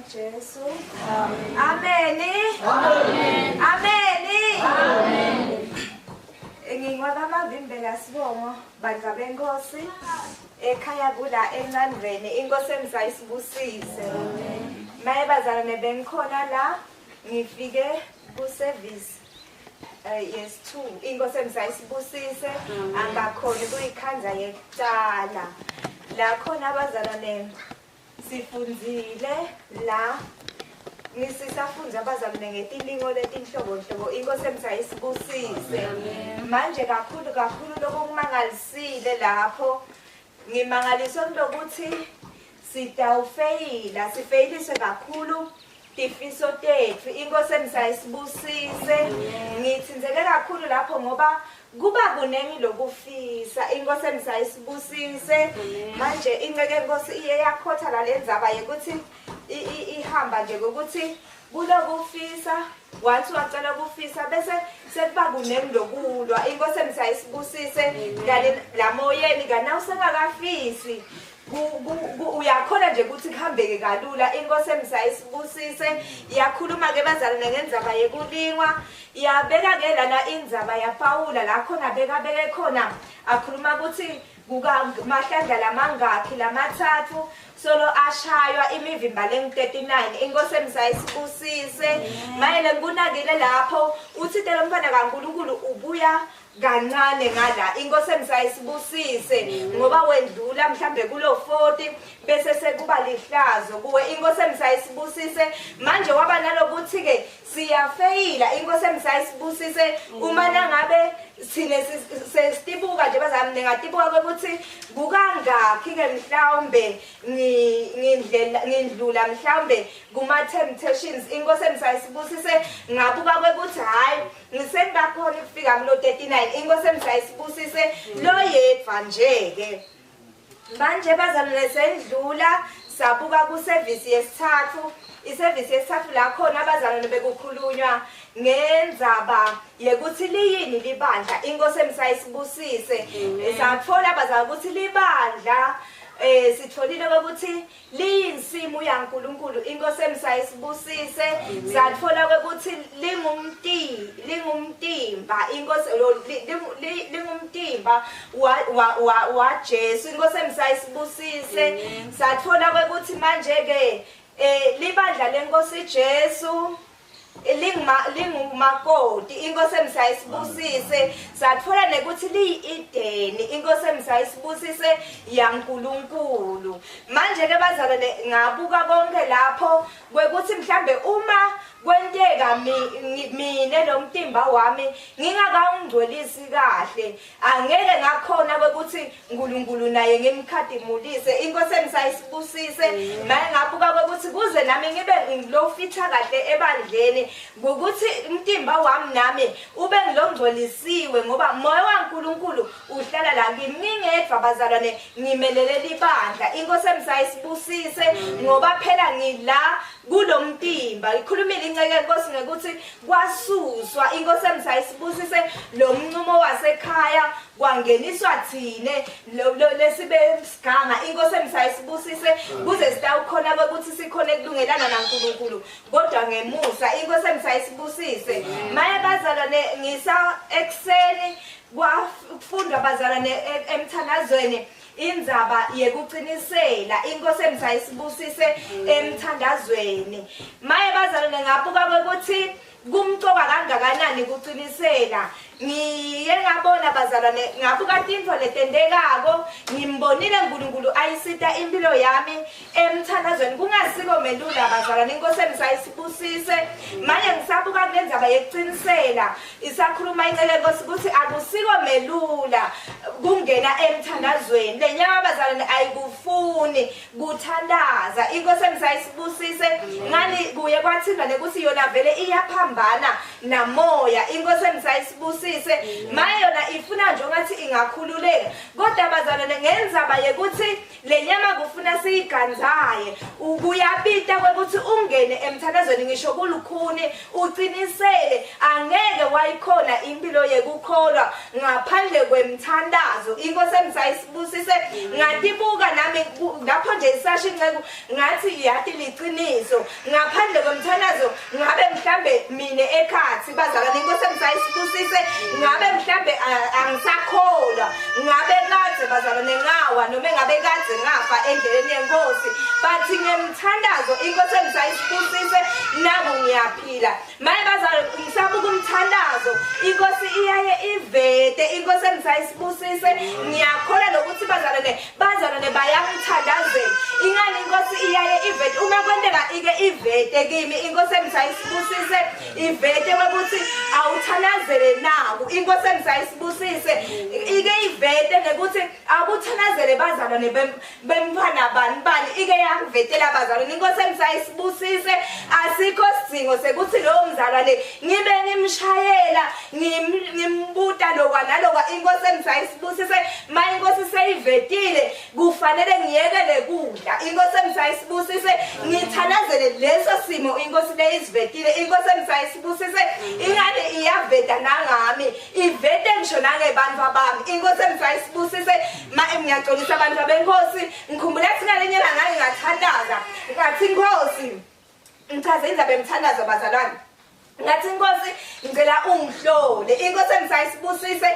Jesu. Amen. Amen. Amen. Amen. Ngingwakamavimbela sibongo bandla benkosi ekhaya kula eNcandweni inkosi emza isibusise. Maye bazalwane bengikhona la ngifike ku service yes 2 inkosi emza isibusise angakhoni kuyikhanza yekucala. La khona abazalwane Sifundzile la ngisisafundza abazalwane ngetilingo letinhlobonhlobo inkosi emsa isibusise manje kakhulu kakhulu lokumangalisile lapho ngimangaliswe kulokuthi sitawufeyila sifeyiliswe kakhulu tifiso tetfu inkosi emsa isibusise ngithinzeke kakhulu lapho ngoba kuba kuningi lokufisa inkosi emsa isibusise manje inceke enkosi iye yakhotha la ndzaba yekuthi ihamba nje ukuthi kulokufisa wathi wacela ukufisa bese sekuba kuningi lokulwa inkosi emsa isibusise kanye lamoyeni kana usengakafisi uyakhona nje ukuthi kuhambeke kalula inkosi emsa isibusise iyakhuluma ke bazalwane ngendzaba yekulingwa yabeka ke lana indzaba yaPawula la khona bekabeke khona akhuluma ukuthi kukamahlandla lamangakhi lamathathu solo ashaywa imivimba lengu-39 inkosi emsa isibusise mayele ngikunakile lapho uthi lo mntwana kaNkulunkulu ubuya kancane ngala inkosi emsayisibusise ngoba wendlula mhlambe kulo 40 bese sekuba lihlazo kuwe inkosi emsayisibusise manje waba nalokuthi ke siyafeyila inkosi emsayisibusise uma nangabe sine sesitibuka nje bazami ningatibuka ukuthi kukangakhi ke mhlawumbe ngindlela ngindlula mhlawumbe kuma temptations inkosi emsayisibusise ngabuka kwekuthi hayi ngisengakhona ukufika kulo 39 inkosi emsayisibusise lo yedwa nje ke manje bazalwane sendlula sabuka ku service yesithathu isevisi yesithathu la khona abazalwane bekukhulunywa ngenzaba yekuthi liyini libandla inkosi emsayisibusise sathola abazalwane ukuthi libandla eh sitholile ukuthi liyinsimu yaNkuluNkulu inkosi emsayisibusise sathola ukuthi lingumti lingumtimba inkosi lingumtimba wa wa wa Jesu inkosi emsayisibusise sathola ukuthi manje ke eh libandla lenkosi Jesu linguma lingumakoti inkosi emsayisibusise sathola nekuthi liyi-Edeni inkosi emsayisibusise yaNkuluNkulu manje ke bazalwane ngabuka konke lapho kwekuthi mhlambe uma kwenteka mina lo mtimba wami ngingakawungcwelisi kahle angeke ngakhona kwekuthi uNkulunkulu naye ngimkhadimulise inkosi emsayisibusise maye ngabuka kwekuthi kuze nami ngibe ngilofitha kahle ebandleni ngokuthi umtimba wami nami ube ngilongcolisiwe ngoba moya waNkulunkulu uhlala la kimi ngingedwa bazalwane ngimelele libandla inkosi emsayisibusise ngoba phela ngila kulomtimba ikhulumile inceke inkosi ngekuthi kwasuswa inkosi emsayisibusise lo mnqumo wasekhaya kwangeniswa thine lesibe siganga inkosi emsayisibusise kuze sitawukhona ukuthi sikhone kulungelana naNkulunkulu kodwa ngemusa inkosi emsayisibusise maye bazalwane ngisa ekseni kwafundwa bazalwane emthandazweni indzaba yekuqinisela inkosi emsayisibusise emthandazweni maye bazalwane ngabuka ukuthi kumcoka kangakanani kuqinisela ngiye ngabona bazalwane ngabuka tintfo letentekako ngimbonile uNkulunkulu ayisita impilo yami emthandazweni kungasiko melula bazalwane inkosi emsayisibusise manje ngisabuka kule ndzaba yekuqinisela isakhuluma incele nkosi ukuthi akusiko melula kungena emthandazweni le nyama bazalwane ayikufuni kuthandaza inkosi emsayisibusise ngani kuye kwathindwa nekuthi yona vele iyaphambana namoya inkosi emsayisibusise isibusise. Maye yona ifuna nje ungathi ingakhululeka. Kodwa bazalwane ngenzaba yekuthi Le nyama kufuna siyiganzaye ukuyabita kwekuthi ungene emthandazweni ngisho kulukhuni uqinisele angeke wayikhona impilo yekukholwa ngaphandle kwemthandazo inkosi emsayisibusise ngatibuka nami lapho nje isasho inceku ngathi yati liqiniso ngaphandle komthandazo ngabe mhlambe mina ekhathi bazalwane inkosi emsayisibusise ngabe mhlambe angisakholwa ngabe kadze bazalwane ngawa noma ngabe kadze ngafa endleleni yenkosi bathi ngemthandazo inkosi emsayisibusise naku ngiyaphila maye bazalwane ngisabuka umthandazo inkosi iyaye ivete inkosi emsayisibusise ngiyakholwa nokuthi bazalwane Bazalwane bayangithandazela. Ingani inkosi iyaye ivete uma kwenteka ike ivete kimi inkosi emsayisibusise ivete ukuthi awuthandazele naku inkosi emsayisibusise ike ivete nekuthi akuthandazele bazalwane bemfana bani bani ike yangivetela bazalwane inkosi emsayisibusise asikho sidingo sekuthi lowo mzalwane ngibe ngimshayela ngimbuta lokwa nalokwa inkosi emsayisibusise ma inkosi seyivetile kufanele ngiyekele kudla inkosi emsayisibusise ngithandazele leso simo inkosi leyisivetile inkosi emsayisibusise ingane iyaveta nangami ivete ngisho nangebantu abami inkosi emsayisibusise ma ngiyaxolisa abantu abenkosi ngikhumbula kuthi ngalenye ilanga ngake ngathandaza ngathi inkosi ngichaze indaba emthandazo bazalwane ngathi inkosi ngicela ungihlole inkosi engisayisibusise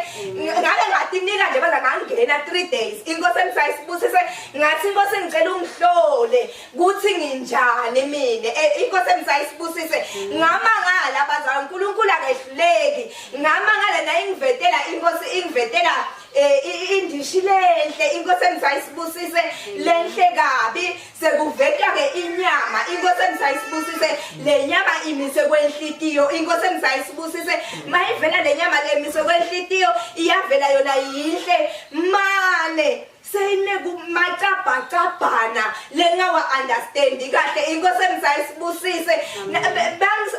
ngake ngatinika nje baza ngangena 3 days inkosi engisayisibusise ngathi inkosi ngicela ungihlole kuthi nginjani mina eh, inkosi engisayisibusise ngamangala bazalwane uNkulunkulu akehluleki ngamangala naye ingivetela inkosi ingivetela eh, indishi lenhle inkosi engisayisibusise lenhle kabi Sekuveta-ke inyama inkosi engisayisibusise le nyama imise kwenhlitiyo inkosi engisayisibusise mayivela le nyama lemise kwenhlitiyo iyavela yona yinhle mane seyine kumacabhacabhana lengawa understand kahle inkosi engisayisibusise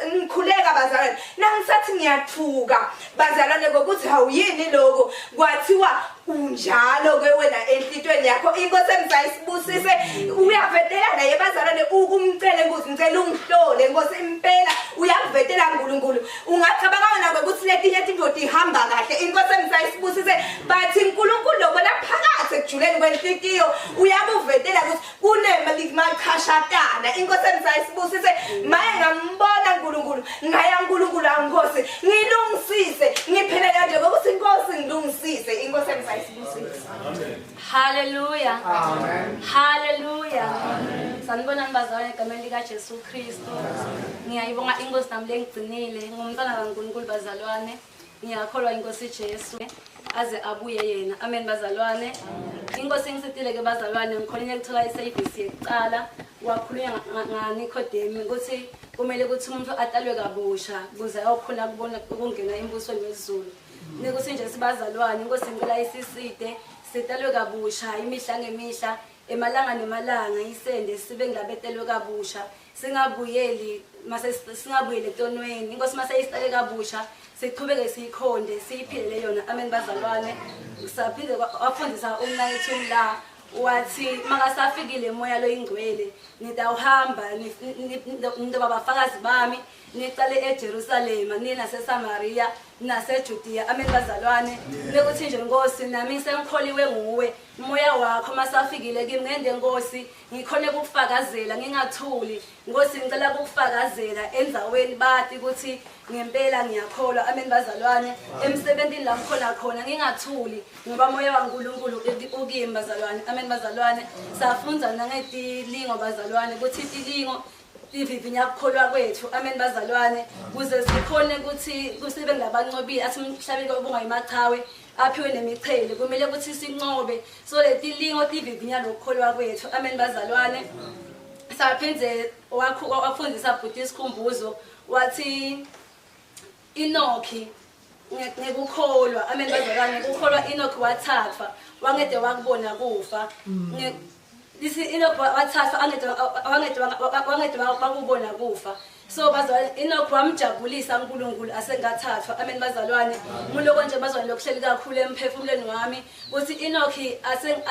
ngikhuleka bazalwane nangisathi ngiyathuka bazalwane ngokuthi hawuyini lokho kwathiwa unjalo ke wena enhlitweni yakho inkosi emsayisibusise uyavetela naye bazalwane ukumcele ukuthi ngicela ungihlole inkosi impela uyakuvetela uNkulunkulu ungacabanga wena ukuthi letinye tinto tihamba kahle inkosi emsayisibusise bathi uNkulunkulu lobona phakathi ekujuleni kwenhlitiyo uyakuvetela ukuthi kunemachashatana inkosi emsayisibusise maye ngambona uNkulunkulu ngaya uNkulunkulu ankosi ngilungisise ngiphelela nje ngokuthi inkosi ngilungisise inkosi emsayisibusise Hallelujah. Amen. Hallelujah. Sanibonani bazalwane egameni lika Jesu Kristu. Ngiyayibonga inkosi nami lengigcinile ngumntwana kaNkulunkulu bazalwane. Ngiyakholwa inkosi Jesu aze abuye yena. Amen bazalwane. Inkosi ingisitile ke bazalwane ngikhonile ukuthola iservice yekuqala wakhulunywa ngaNikodemi ukuthi kumele ukuthi umuntu atalwe kabusha ukuze ayokhona kubona ukungena embusweni wezulu. Nikuthi nje sibazalwane inkosi ngicela isiside sitalwe kabusha imihla ngemihla emalanga nemalanga isende sibe ngabetelwe kabusha singabuyeli mase singabuyeli etonweni inkosi mase isitale kabusha siqhubeke siyikhonde siyiphilele yona amen bazalwane saphinde wafundisa umnakethu la wathi makasafikile moya loyingcwele nitawuhamba nitoba bafakazi bami niqale eJerusalema ninaseSamaria naseJudiya amen bazalwane nekuthi nje Nkosi nami sengikholiwe nguwe umoya wakho masafikile kimi ngende Nkosi ngikhone ukufakazela ngingathuli Nkosi ngicela ukufakazela endaweni bati ukuthi ngempela ngiyakholwa amen bazalwane emsebenzini la ngikhona khona ngingathuli ngoba moya waNkulunkulu ukimi bazalwane amen bazalwane safunda nangetilingo bazalwane ukuthi itilingo ivivinya ukukholwa kwethu amen bazalwane kuze sikhone ukuthi kusibe ngabanqobile athi umhlabeni obunga imachawe aphiwe nemichele kumele ukuthi sinqobe so letilingo tivivinya lokukholwa kwethu amen bazalwane saphinde wafundisa bhuti isikhumbuzo wathi Enoki ngekukholwa amen bazalwane ngekukholwa Enoki wathathwa wangede wakubona kufa lisi Enoki wathathwa angede wangede wangede wakubona kufa. So bazalwane, Enoch wamjabulisa uNkulunkulu asengathathwa. Amen bazalwane. Muloko nje bazalwane lokuhleli kakhulu emphefumulweni wami ukuthi Enoch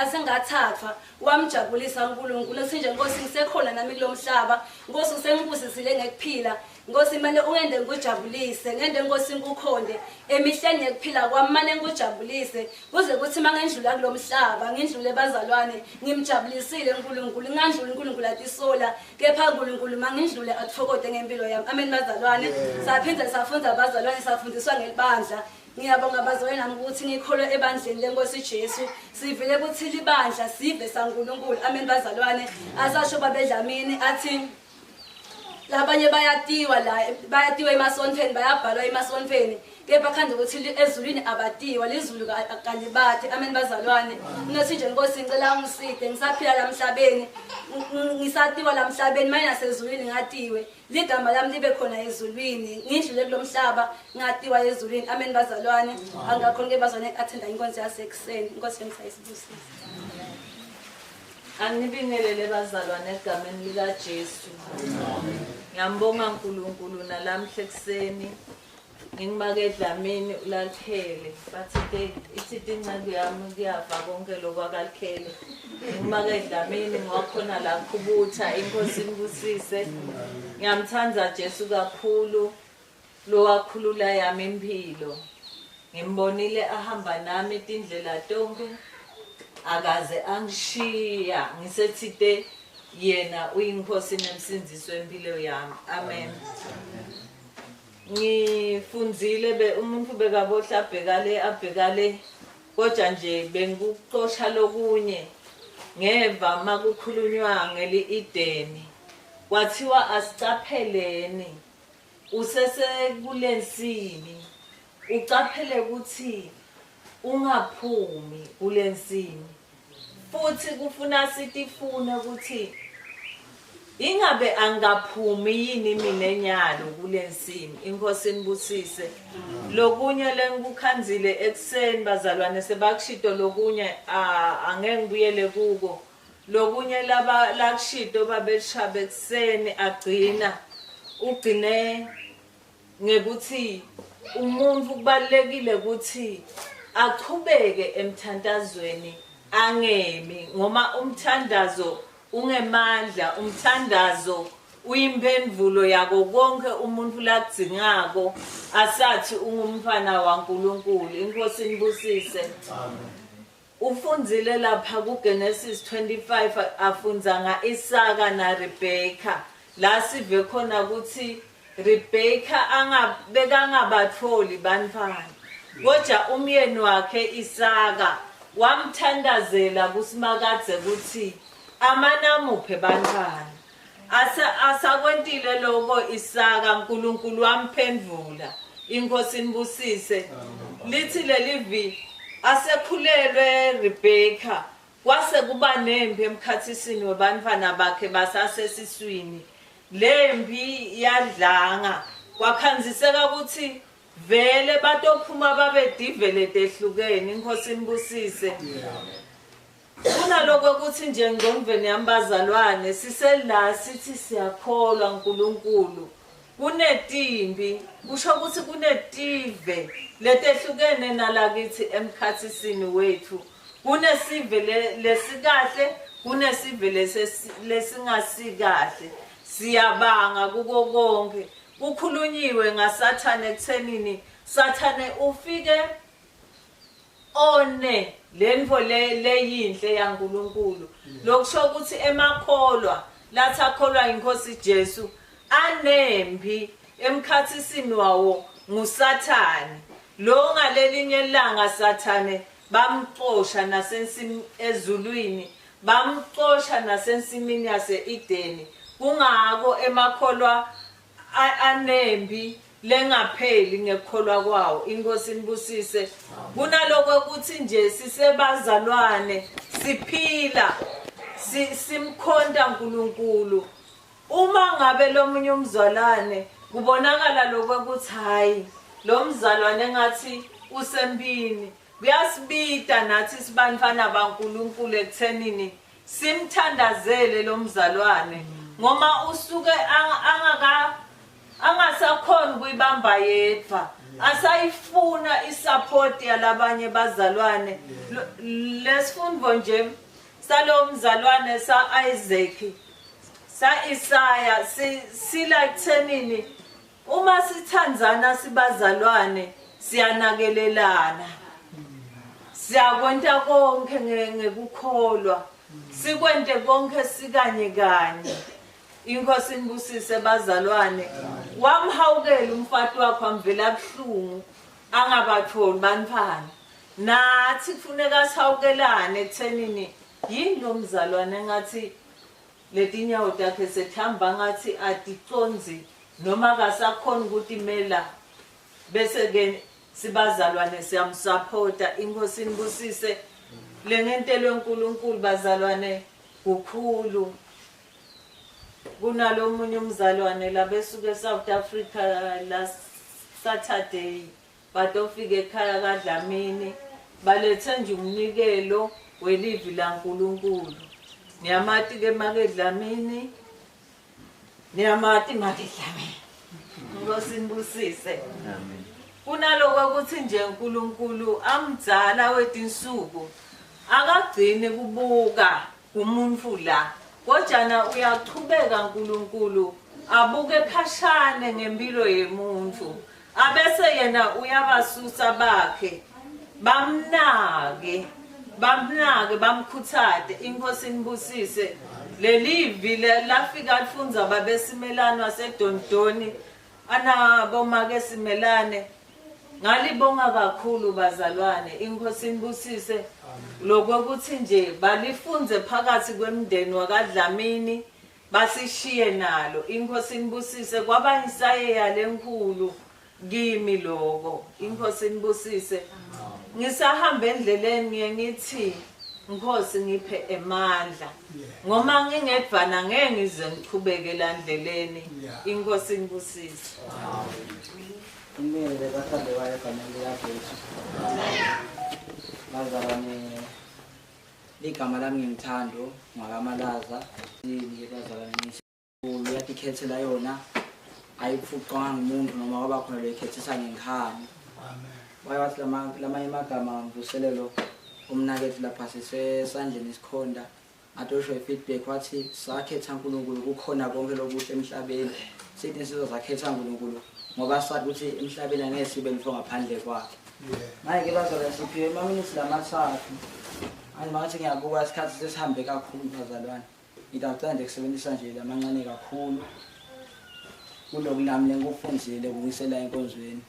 asengathathwa wamjabulisa uNkulunkulu. Uthi nje Nkosi ngisekhona nami kulomhlaba. Nkosi usengibusisile ngekuphila. Nkosi mane ungende ngikujabulise, ngende Nkosi ngikukhonde emihleni yekuphila kwami mane ngikujabulise kuze kuthi mangendlula kulomhlaba ngindlule bazalwane ngimjabulisile uNkulunkulu ngandlula uNkulunkulu atisola kepha uNkulunkulu mangindlule atfokode ngempilo yami. Amen bazalwane. Saphinde safunda bazalwane, safundiswa ngelibandla. Ngiyabonga bazalwane nami ukuthi ngikholwe ebandleni lenkosi Jesu. Sivile ukuthi libandla sive saNkulunkulu. Amen bazalwane. Asasho babedlamini athi labanye bayatiwa la, bayatiwa emasontfweni, bayabhalwa emasontfweni, kepha khanda ukuthi ezulwini abatiwa, lizulu kalibathi. Amen bazalwane. Nothi nje Nkosi ngicela ungiside ngisaphila la emhlabeni, ngisatiwa la emhlabeni, manje nasezulwini ngatiwe, ligama lami libe khona ezulwini, ngidlule kulomhlaba ngatiwa ezulwini. Amen bazalwane. Angakhona ke bazalwane attenda inkonzo yasekuseni. Inkosi yami sayisibusise. Anibingelele bazalwane egameni likaJesu. Ngiyambonga uNkulunkulu nalamhla ekuseni. Ngingibake Dlamini ulakhele. Bathi ke ithi inceku yami kuyava konke lokhu akalikhele. Ngingibake Dlamini ngiwakhona la khubutha inkosi inibusise. Ngiyamthanda Jesu kakhulu lowakhulula yami impilo. Ngimbonile ahamba nami tindlela tonke akaze angishiya ngisethite yena uyinkosi nemsindiso empilo yami. Amen. Ngifundzile be umuntu bekabohla abhekale abhekale kodwa nje bengikuxosha lokunye ngeva makukhulunywa ngeli-Edeni kwathiwa asicapheleni usese kulensimi ucaphele ukuthi ungaphumi kulensimi futhi kufuna sitifune ukuthi ingabe angaphumi yini mina enyalo kulensimi. Inkosi inibusise. Lokunye lengikukhanzile ekuseni bazalwane sebakushito lokunye angeke ngibuyele kuko. Lokunye laba lakushito babeshabe ekuseni agcina ugcine ngekuthi umuntu kubalekile ukuthi achubeke emthantazweni angemi, ngoma umthandazo ungemandla, umthandazo uyimphendvulo yako konke umuntu ladzingako asathi ungumfana waNkulunkulu. Inkosi inibusise. Amen. Ufundzile lapha kuGenesis 25 afundza nga-Isaka naRebheka la sive khona ukuthi Rebheka bekangabatfoli bantfwana kodwa umyeni wakhe Isaka wamthandazela kuSimakadze ukuthi amanamuphe bantfwana. Asakwentile loko Isaka uNkulunkulu wamphendvula. Inkosi inibusise. Lithi lelivi asekhulelwe Rebheka kwase kuba nempi emkhathisini webantfwana bakhe basasesiswini. Lempi yadlanga kwakhanziseka ukuthi vele batophuma babe divele tehlukene. Inkosi inibusise. Kunaloko ukuthi nje ngqondweni yami bazalwane sisela sithi siyakholwa uNkulunkulu. Kunetimbi kusho ukuthi kunetive letehlukene nalakithi emkhathisini wethu. Kunesive lesikahle, kunesive lesingasikahle. Siyabanga kuko konke. Kukhulunyiwe ngaSathane ekuthenini Sathane ufike one lentfo leyinhle yaNkulunkulu. Lokusho ukuthi emakholwa lathi akholwa inkosi Jesu anempi emkhathisini wawo nguSathane. Lo ngalelinye ilanga Sathane bamxosha nasensimini ezulwini, bamxosha nasensimini yase-Edeni. Kungako emakholwa anempi lengapheli ngekukholwa kwawo. Inkosi inibusise. Kunaloko ukuthi nje sisebazalwane siphila simkhonta uNkulunkulu. Uma ngabe lomunye umzalwane kubonakala lokho ukuthi hayi lo mzalwane engathi usempini, kuyasibita nathi sibantwana baNkulunkulu ekuthenini simthandazele lo mzalwane, ngoma usuke angaka Angasakhona kuyibamba yedwa, asayifuna isupport yalabanye bazalwane. Lesifundo nje salo mzalwane sa Isaac sa Isaya sila kuthenini uma sithandzana sibazalwane siyanakelelana, siyakwenta konke ngekukholwa, sikwente konke sikanye kanye. Inkosi inibusise bazalwane. Wamhawukela umfati wakho amvela buhlungu angabatholi bantfwana. Nathi kufuneka sihawukelane ekuthenini yini lo mzalwane engathi letinyawo takhe sethamba ngathi aticondzi noma akasakhoni ukutimela, bese ke sibazalwane siyamsupporta. Inkosi inibusise. Lengentelwe uNkulunkulu bazalwane kukhulu. Kunalomunye umzalwane labesuke eSouth Africa last Saturday, batofika ekhaya kaDlamini balethe nje umnikelo welivi laNkulunkulu. Niyamati ke make Dlamini, niyamati make Dlamini. Inkosi inibusise. Amen. Kunaloko ukuthi nje uNkulunkulu amdzala wetinsuku akagcini kubuka umuntu la, kojana uyachubeka uNkulunkulu abuke khashane ngempilo yemuntu, abese yena uyabasusa bakhe bamnake bamnake bamkhuthate. Inkosi inibusise. Lelivi lafika lifundza babesimelane waseDondoni anabomake simelane. Ngalibonga kakhulu bazalwane. Inkosi inibusise. Lokuthi nje balifunze phakathi kwemndeni wakaDlamini basishiye nalo. Inkosi inibusise. Kwaba insayeya lenkulu kimi lokho. Inkosi inibusise. Ngisahamba endleleni ngiye ngithi Nkosi ngiphe emandla, ngoma ngingedvana ngeke ngize ngichubeke la ndleleni. Inkosi inibusise. Imele bathandekayo egameni likaJesu. Bazalwane, ligama lami ngimthando ngwakamalaza. Yini bazalwane, uyatikhethela yona, ayiphucwanga ngumuntu noma kwaba khona loyikhethisa ngenkhani. Waye wathi lamanye amagama mvuselelo umnakethu lapha sisesandleni isikhonda atosho i-feedback, wathi sakhetha uNkulunkulu kukhona konke lokuhle emhlabeni. Sithi insizwa zakhetha uNkulunkulu ngoba sathi ukuthi emhlabeni angeke sibe lutho ngaphandle kwakhe. Manje ke bazalwane siphiwe emaminitsi lamathathu. Manje mangathi ngiyabuka isikhathi sesihambe kakhulu bazalwane. Ngitawucela nje kusebenzisa nje lamancane kakhulu kuloku nami lengikufundzile kuyisela enkonzweni.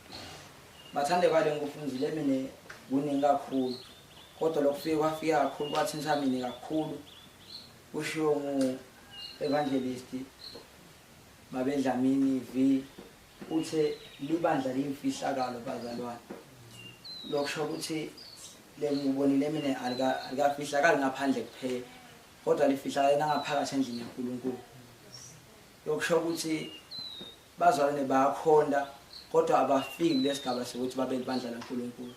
Bathande kwale ngikufundzile mina kuningi kakhulu, kodwa lokufika kwafika kakhulu kwathinta mina kakhulu. Kushiwo ngu-evangelist Babedlamini V, uthe libandla liyimfihlakalo bazalwane. Lokusho ukuthi lengikubonile mina alikafihlakali ngaphandle kuphela, kodwa lifihlakale nangaphakathi endlini yaNkulunkulu. Lokusho ukuthi bazalwane bayakhonda kodwa abafiki kulesigaba sokuthi babe libandla laNkulunkulu.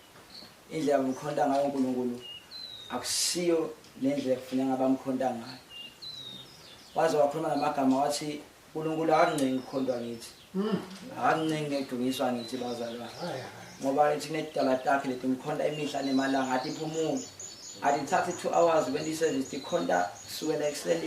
Indlela abamkhonta ngayo uNkulunkulu akusiyo le ndlela ekufuneka abamkhonta ngayo. Waze wakhuluma namagama wathi uNkulunkulu akakuncengi ukukhontwa ngithi, akakuncengi ngekudunyiswa ngithi bazalwane, ngoba ithi kunedala takhe letimkhonta imihla nemalanga atiphumuli, atithathi 2 hours kwenta iservice, tikhonta kusukela ekuseni.